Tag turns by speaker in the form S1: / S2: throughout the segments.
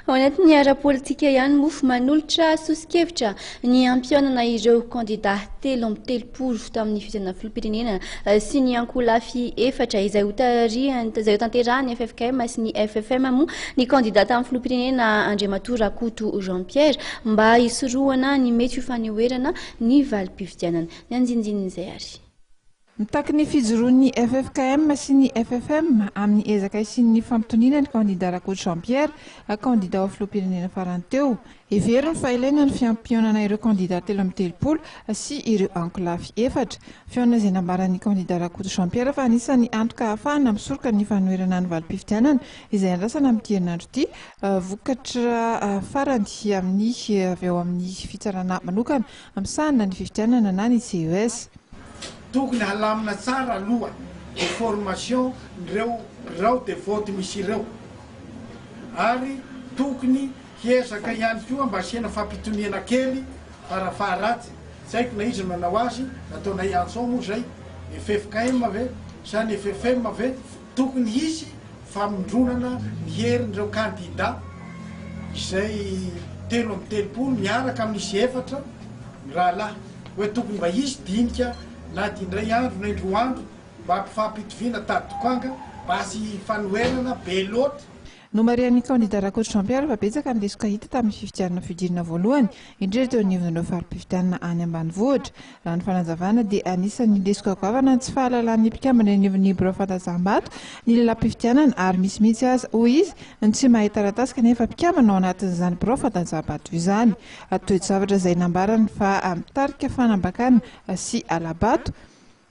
S1: Ao anatin'ny ara-politika ihany moa, manolotra soso-kevitra ny hampihaonana ireo kandidà 33 tamin'ny fifidianana filoham-pirenena sy ny ankolafy efatra izay hotarihany izay hotanterahan'ny ffkm sy ny FFM moa ny kandidà tamin'ny filoham-pirenena Andriamatoa Rakoto Jean Pierre mba hisorohana ny mety ho fanoherana ny valim-pifidianana. Ny andinindin'izay ary.
S2: Mitaky ny fijoroan'ny ffkm sy ny FFM amin'ny ezaka hisian'ny fampitoniana ny kandidà Rakoto Jean Pierre, kandidà ho filoham-pirenena farany teo. Heveriny fa ilaina ny fiampihaonana ireo kandidà 33 sy ireo ankolafy efatra. Fihaonana izay nambaran'ny kandidà Rakoto Jean Pierre fa anisan'ny antoka ahafahana misoroka ny fanoherana ny valim-pifidianana izay andrasana amin'ity herinandro ity, vokatra farany amin'ny avy ao amin'ny fitsarana manokana misahana ny fifidianana na ny CES.
S3: Tokony halamina tsara aloha ny formation nireo birao de vote misy ireo ary tokony hiezaka ihany koa mba asiana fampitoniana kely farafaharatsiny, tsy haiko na iza no nanao azy, nataonay antso moa zay, ny ffkm ve sa ny ffm ve, tokony hisy famondronana ny herin'ireo kandida izay 33 miaraka amin'izy efatra mirahalahy. Hoe tokony mba hisy dinika na dia indray andro na indroa andro mba hampifampitoviana tady dokanga mba tsy hifanoherana be loatra.
S2: Nomarihan'ny kandida Rakoto Jean Pierre fa betsaka ny lesoka hita tamin'ny fifidianana fidirana voalohany, indrindra teo anivon'ireo fari-pifidianana any ambanivohitra. Raha ny fanazavana dia anisan'ny lesoka goavana ny tsy fahalalan'ny mpikambana eny anivon'ny birao fandatsaham-bato ny lalam-pifidianana ary misy mihitsy aza, hoy izy, ny tsy mahay taratasy kanefa mpikambana ao anatin'izany birao fandatsaham-bato izany. Toe-javatra izay nambarany fa mitarika fanambakana sy hala-bato.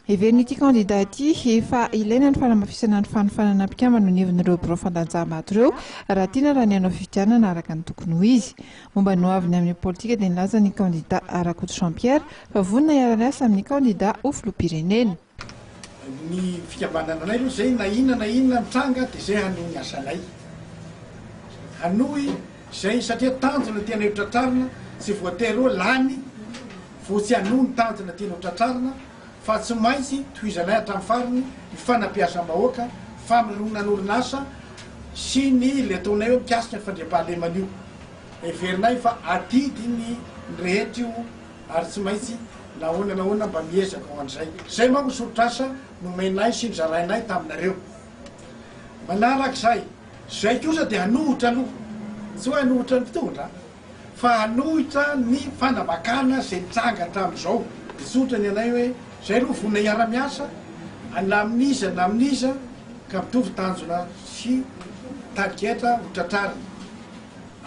S2: Heverin'ity kandida ity fa ilaina ny fanamafisana ny fanofanana mpikambana eo anivon'ireo birao fandanjam-bato ireo raha tiana raha ny hanao fifidianana araka ny tokony ho izy. Momba ny hoaviny amin'ny politika dia nilaza ny kandida Rakoto Jean Pierre fa vonona hiara-miasa amin'ny kandida ho filoham-pirenena.
S3: Ny fikambanananay aloha zay na inona na inona mitranga dia zay hanohy ny asanay. Hanohy izay satria tanjona tianay ho tratrarina tsy voatery hoe lany vao tsy hanohy ny tanjona tiana ho tratrarina fa tsy maintsy tohizanay hatramin'ny farany ny fanabeazam-bahoaka, famoronan'orinasa sy ny ilay ataonay hoe mikasika ny fandriampahalemana io. Heverinay fa adidy ny rehetra io ary tsy maintsy na ahoana na ahoana mba miezaka ho an'izay. Izay manko ny solotr'asa nomenay sy nozarainay taminareo. Manarak'izay, izay kosa dia hanohitra aloha, tsy hoe hanohitra ny mpitondra, fa hanohitra ny fanambakana izay nitranga hatramin'izao. Tsotra ny anay hoe izay aloha vonona hiara-miasa na amin'iza na amin'iza ka mitovy tanjona sy tarigetra ho tratrarina.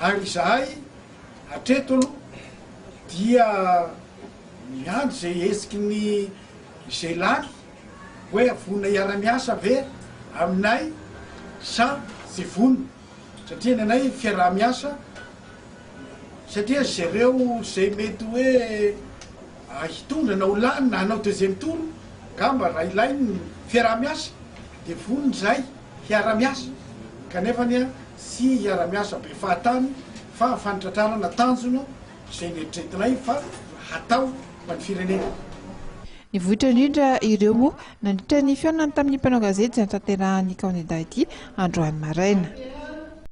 S3: Ary izahay Hatreto aloha dia miandry izay hetsiky ny izay lany hoe vonona hiara-miasa ve aminay sa tsy vonona satria ny anay fiaraha-miasa satria zareo izay mety hoe hitondra na ho lany na hanao deuxième tour ngamba raha ilainy ny fiaraha-miasa dia vonona izahay hiara-miasa kanefa anie tsy hiara-miasa be fahatany fa fanitratrarana tanjona izay neritreretinay fa hatao ho an'ny firenena.
S2: Nivoitra indrindra ireo moa nandritra ny fihaonany tamin'ny mpanao gazety izay notanterahan'ny kandida ity androany maraina.